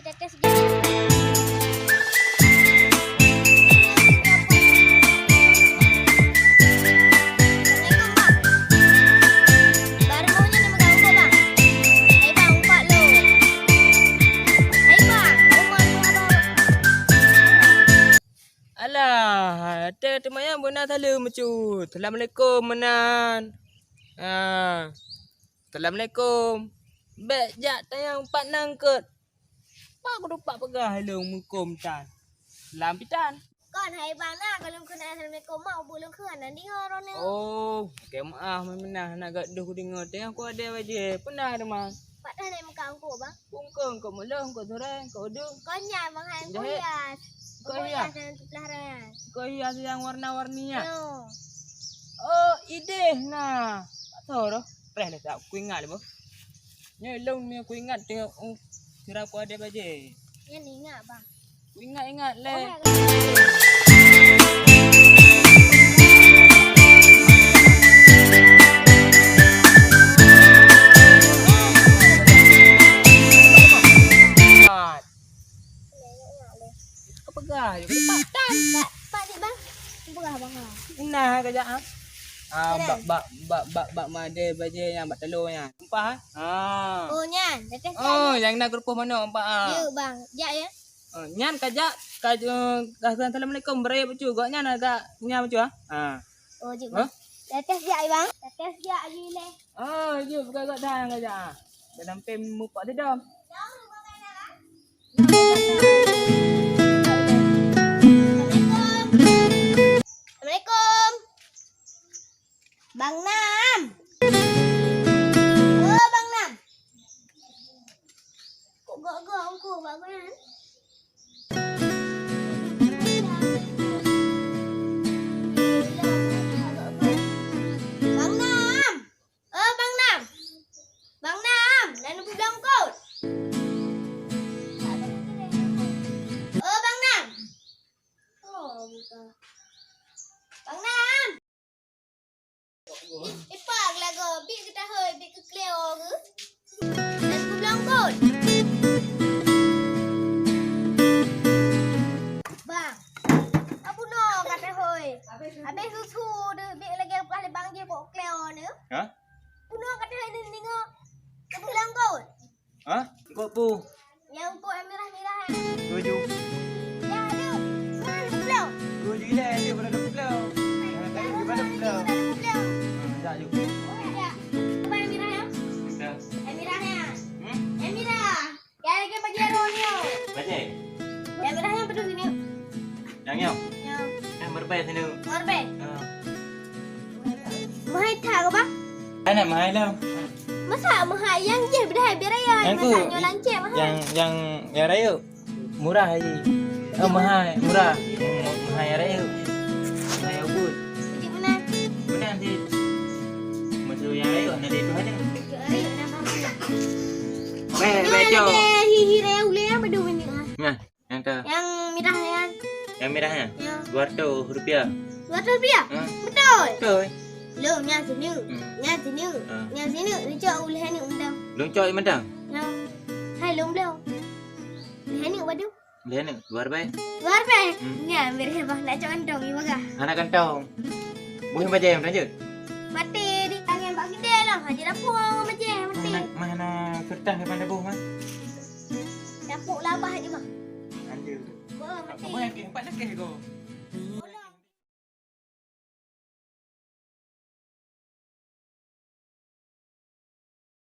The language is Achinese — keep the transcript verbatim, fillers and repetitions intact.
Tetes je. Assalamualaikum, Bang. Baru maunya nama kau, Bang. Hai, Bang, umpat lo. Hai, Bang, umur berapa? Alah, teuh teuma nyang beuna saleuem bacut. Assalamualaikum meunan. Ah. Assalamualaikum. Bèk jak tanyong pat nangkot. Pak kudupat peugah lôn meukom tan. Lam pitan. Kon hai bang na, kalau keu assalamualaikum mak, ubu lôn keu aneuk deungoe droeneuh. Oh, oke, maaf, Maimunah, na gak deuh kudeungoe teuh, ku adé bajèe, peuna teuma. Pat dah naik muka engkau bang? Bungkong, kok meuleuh, kok surai, kok udu. Kon nyan bang hai, kok hias. Kok hias? Kok hias yang sebelah raya. Kok hias yang warna-warni ya? Yo. Oh, ideh na. Tak tahu dah. Preh lé tak, ku ingat lé boh. Nyoe lôn ni ku ingat tengok, uh, sira ku adé bajèe. Nyan ingat bang. Ku ingat-ingat lé. Oh, hai. Ingat. Kau peugah je. Pak, Pak, Pak, Pak, bang. Peugah bang. Nah, kejap ah. Ah, bak, bak, bak, bak, bak madé bajèe nyan, bak teulô nyan. Empah, ah. Oh, nyan. Tetes oh, nyan. Yang na keureupoh manok, empah, ah. Yo, bang. Jak ya. Oh, nyan ka jak, ka, eh, ka assalamualaikum, beuraya bacut. Gok nyan agak nyan bacut, ah. Ah. Oh, jeuet, bang. Tetes jak, bang. Tetes jak, jih lé. Oh, jeuet, buka gok dah, ka jak, ah. Dah sampai mupak sidom. Assalamualaikum. Bang Nam. Oh, Bang Nam. Kok gok-gok engkau, Bang Nam? Bang Nam. Oh, Bang Nam. Bang Nam, lalu pulang kot. Oh, Bang Nam. Oh, buka. Bang Nam. Ih, ipak lagoe, bit geutahôi, bit keukleo geuh. Dan kublong kot. Bang, abu no ka tahôi. Habéh susu deuh, bit lagèe peugah lé bang jih bok kleo neu. Hah? Abu no ka tahôi neu ningo. Kublong kot. Hah? Kok pu? Nyang kok yang mirah-mirah, eh. Tuju. Ya, aduh. Mana pulang? Tuju ilai, dia pada pulang. Yang tadi dia pada pulang. Pada pulang. Hmm, tak ju. Oh, ya. Apa yang mirah, ya? Dah. Yang mirah, ya? Hmm? Yang mirah. Yang lagi bagi arwah ni, oh. Baca? Yang mirah yang betul sini. Nyang nyoe? Nyoe. Eh, meureubai sinoe. Meureubai? Ha. Meuhai that keu bang? Hana meuhai lom. Masa meuhai nyang jih beudah biar raya? Nyang masa tu, nyoe lancet meuhai. Nyang, nyang, nyang rayeuk murah jih. Oh, meuhai, murah. Hmm, meuhai nyang rayeuk. Meuhai ubit. Kejap meunan. Meunan cit. Masa nyang rayeuk hana ada itu hana. Kejap rayeuk dah bang. Beh, beh, cok. Lagèe hi-hi raya ulèe apa dua minit ah. Nah. Nyang ka? Nyang mirah nyan. Nyang mirah nyan? Ya. Dua ratus rupiah. Dua ratus rupiah? Ha. Beutôi? Beutôi. Lom, nyan sineuk. Hmm. Nyan sineuk. Ha. Nyan sineuk. Leucok ulèe neuk mantong. Leucok mantong? Ya. Hai, lom bloe. Ulèe neuk badu? Ulèe neuk, dua ribèe. Dua ribèe? Hmm. Nyan, mirah bang, nak cok kantong, i bagah. Hana kantong. Buih bajèe mantong jeuet? Maté, di tangan bak sidéh lah. Haji dapur bajèe, maté. Mana, mana kertas depan dapur, mah? Dapur labah je, mah. Anjir. Wah, mati. Apa yang keh? Empat nak keh kau?